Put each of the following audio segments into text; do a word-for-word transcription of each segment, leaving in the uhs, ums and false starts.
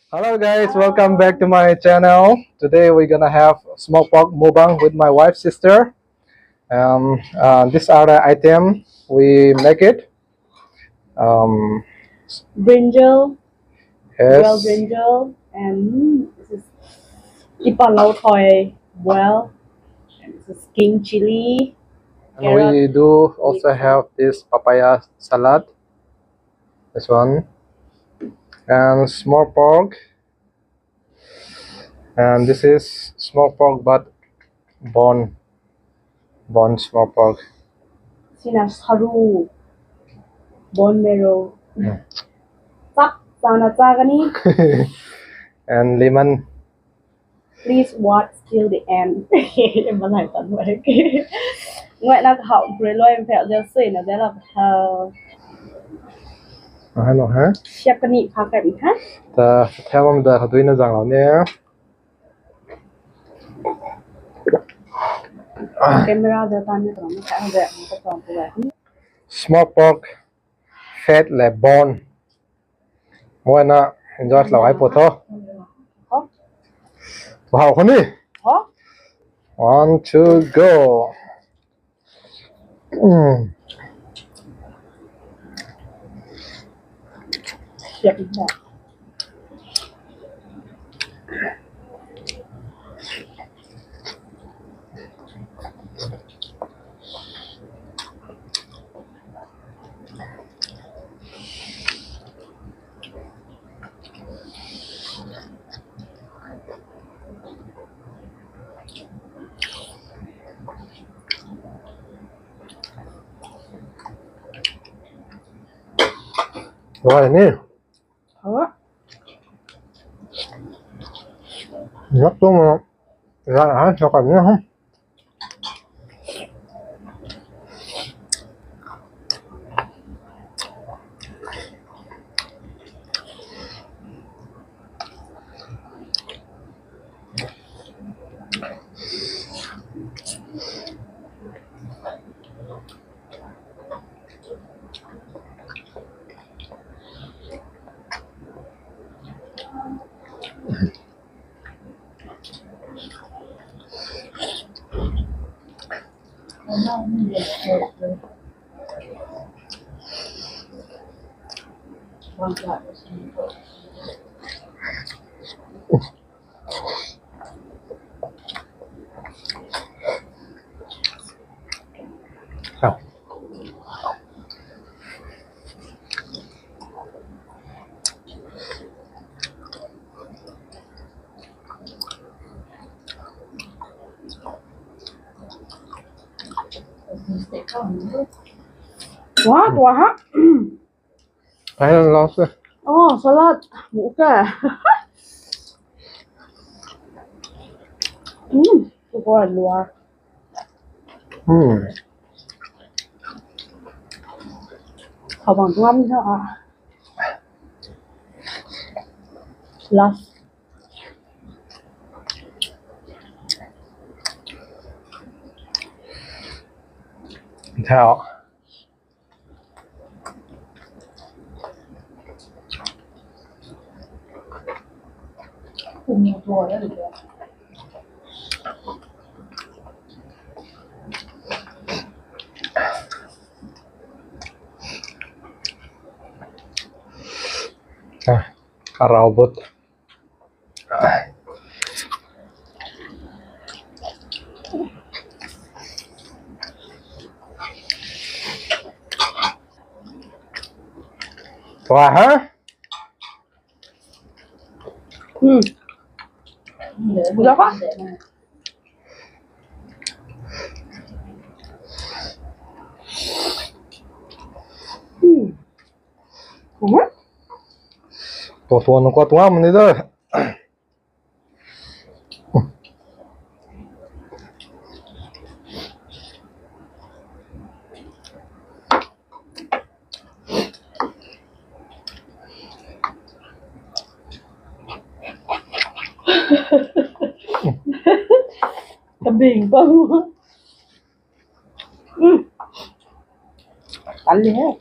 Hello guys, welcome back to my channel. Today we're gonna have smoked pork mukbang with my wife's sister. Um, uh, these are the item we make it. Um, Brinjal, boiled yes, brinjal, and this is ipa lau thoi boil. And this is king chili. And we do also have this papaya salad. This one. And smoked pork. And this is smoked pork but bone. Bone smoked pork. Sina saru, bone marrow. Mm. Chap chana chagani. And lemon. Please watch till the end. Malai tan mai. Ngai na hau grey loin phel jel sui na de la. Hello, huh? Siap kani pha kai mi ha. Ta tell them the how do you know zang ne. Camera de tan ni ram ka de ko pam ko. Smoked pork, fat le bone. Mui na enjoy lou ai po tho. Ho? Wow, honey. Ho? One, two, go. Mm. Siap ni. Right, ni. Ho? Yak tu ma. Right, ha, so ka ni ha. Wah, wah. Ai, lost. Oh, salad. Okay. Hmm, super luar. Hmm. Khou bang ngam na a. Last. Thau. Ah, karau bot. Wah, ha? Hmm. Dah kah? Hmm. Hmm. Tuang tuang nung kua tuang mani da. Kabing pa. Hmm. Tali hai.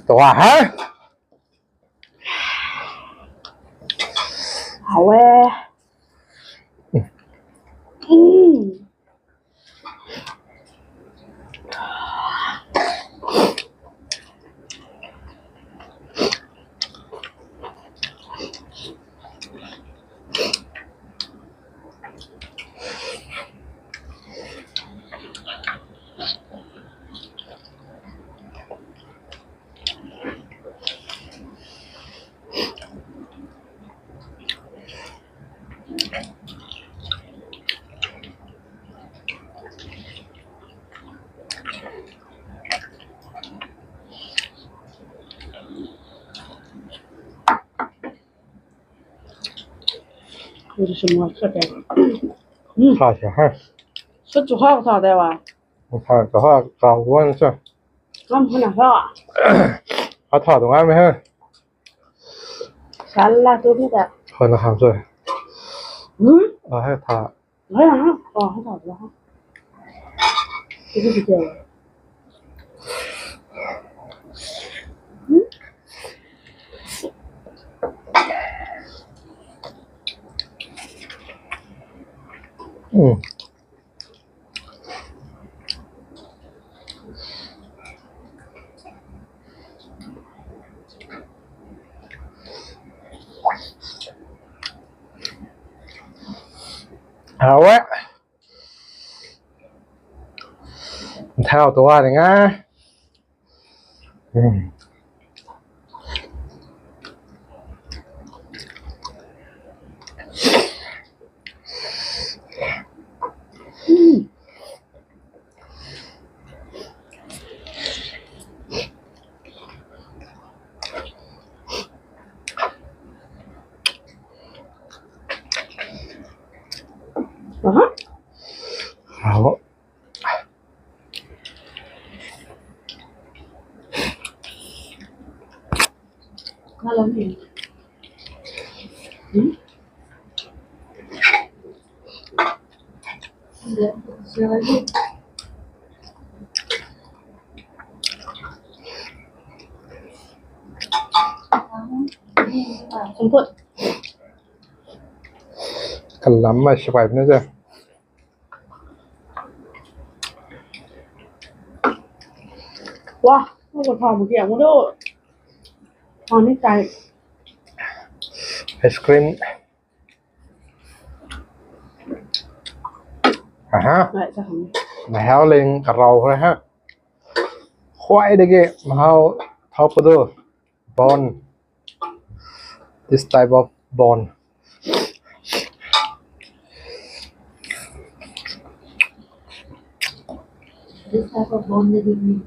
Tua hei. Hau e. Mm. Sa se ha. Sa chu ha sa de wa. Sa chu ha ka wan sa. Kam huna ha. A tha tu ngai me ha. Sala tu ni da. Huna ham sa. Hmm? A he tha. Hei ha. A he tha. Itu tu kya? Hmm? Hmm. Hau e. Thau tu a ding a. Hmm. Aha. Bravo. Kalam mai sipai na ja. Wah, nunc khou thau mak kiang mu do. Thau ni tai. Ice cream. Aha. Nai, ta khang. Mahau ling karau hei ha. Khuay de ge mahau thau padu. Bone. This type of bone. This type of bone they give me.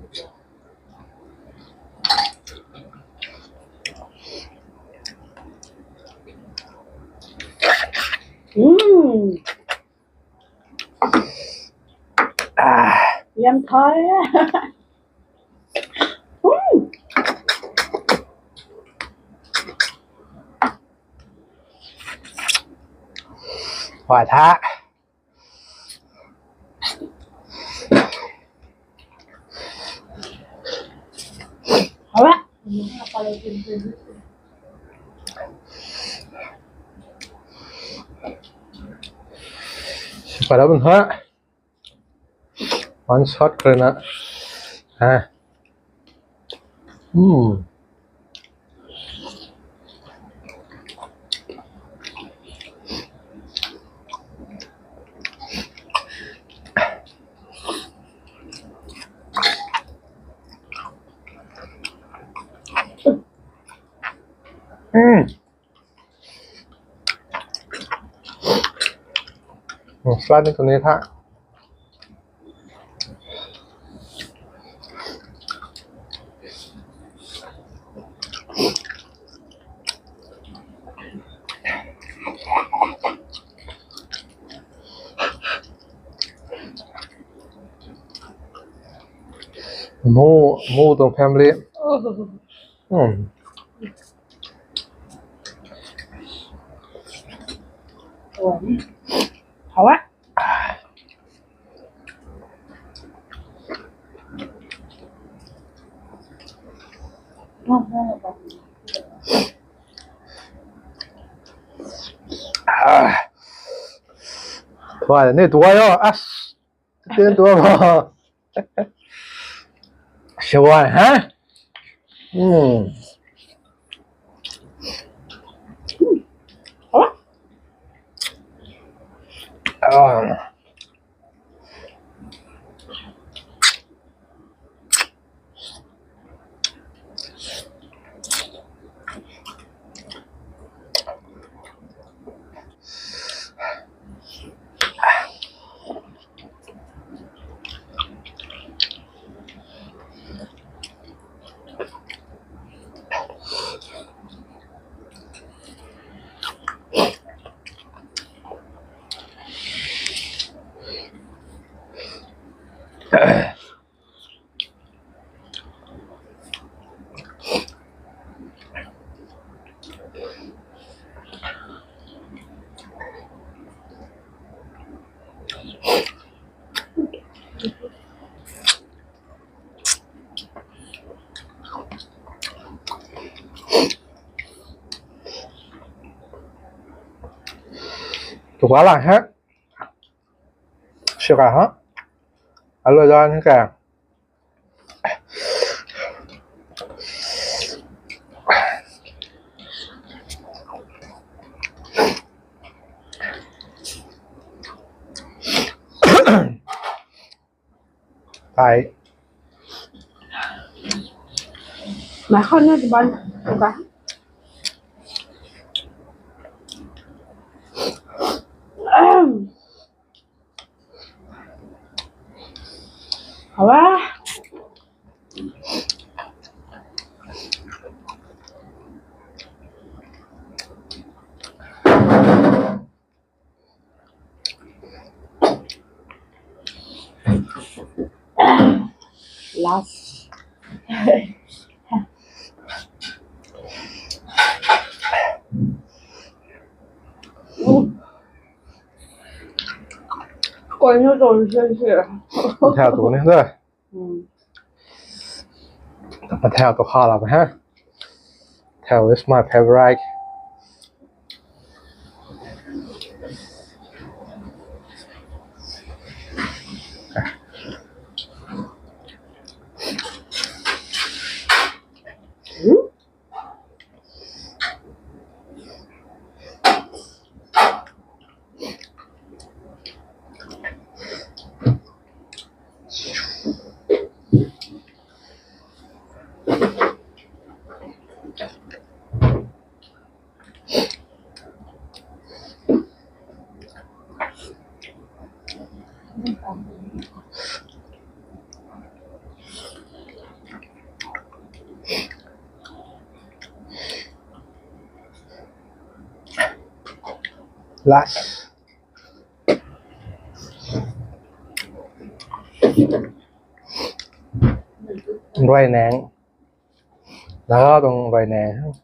Mm. Ah. Yam thai. Mm. Huay tha. Hau e. Sipai ra bun ha. One shot kar na. Ha. Hmm. Hmm. Hmm, salad ni tu ni tha. Mu, mu tuang family. Hmm. Hau e. Thuay ni thuay o, as. Tin thuay o. Thuay, ha? Hmm. Ah. Thuay lang he. Sika ha. Alo dan he ka. Ai. Mei khou na di ban. Ka. Ahem. Hawa. Last. Koi nu tu si si. Thau tu ni da. Hmm. Thau tu kha la ha. Thau is my favorite. Hmm? Last. Ruai nang. Laga tuang ruai nang.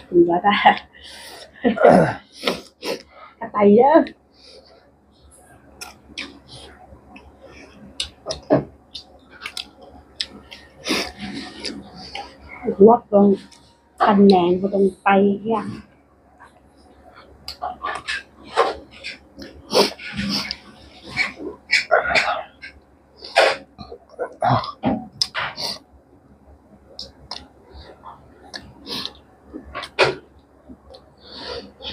Kumba ta. Katai ya. Wak tuang kanang ko tuang tai ya.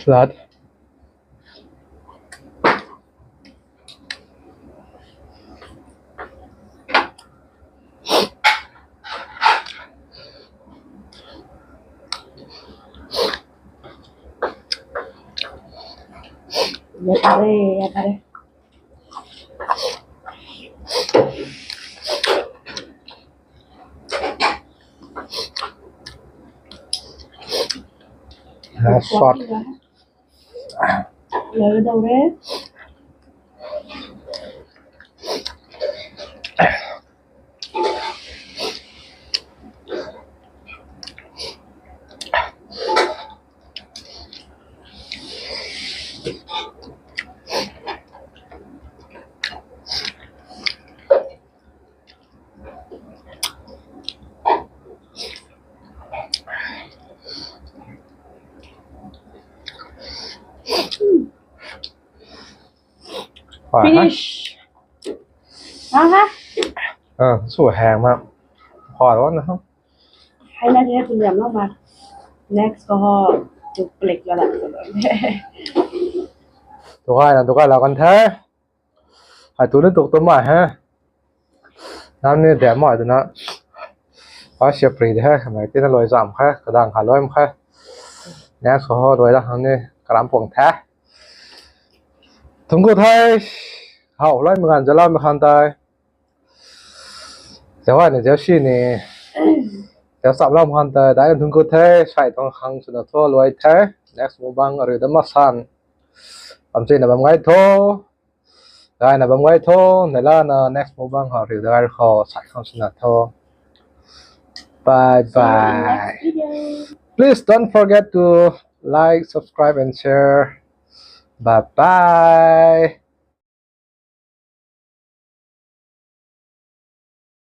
Salad. Ya tare, ya tare. Last shot. Lou dou re. Finish. Aha. Ah, su hang ma. Hoi wan na. Hai na dia tu liam lo ma. Next ko ho. Tu click la la. Tu kai na, tu kai la kan the. Hai tu ni tuk tu mai he. Nam ni de mai tu na. Pai sia pri de he. Mai ti na loi zam khe. Kadang kha loi khe. Next ko ho loi da. Nam ni karam puang the. Thungku the. Hau loi magan jala ma khan tai. Zau ni, zau si ni. Zau sap lam khan ta, dai thungku the, sai tuang khang swna tho luai the. Next mukbang ariu da masan. Am china bam gai tho. Gaina bam gai tho, nela na next mukbang ho ariu da gai kho, sai khang swna tho. Bye bye. Please don't forget to like, subscribe and share. Bye bye.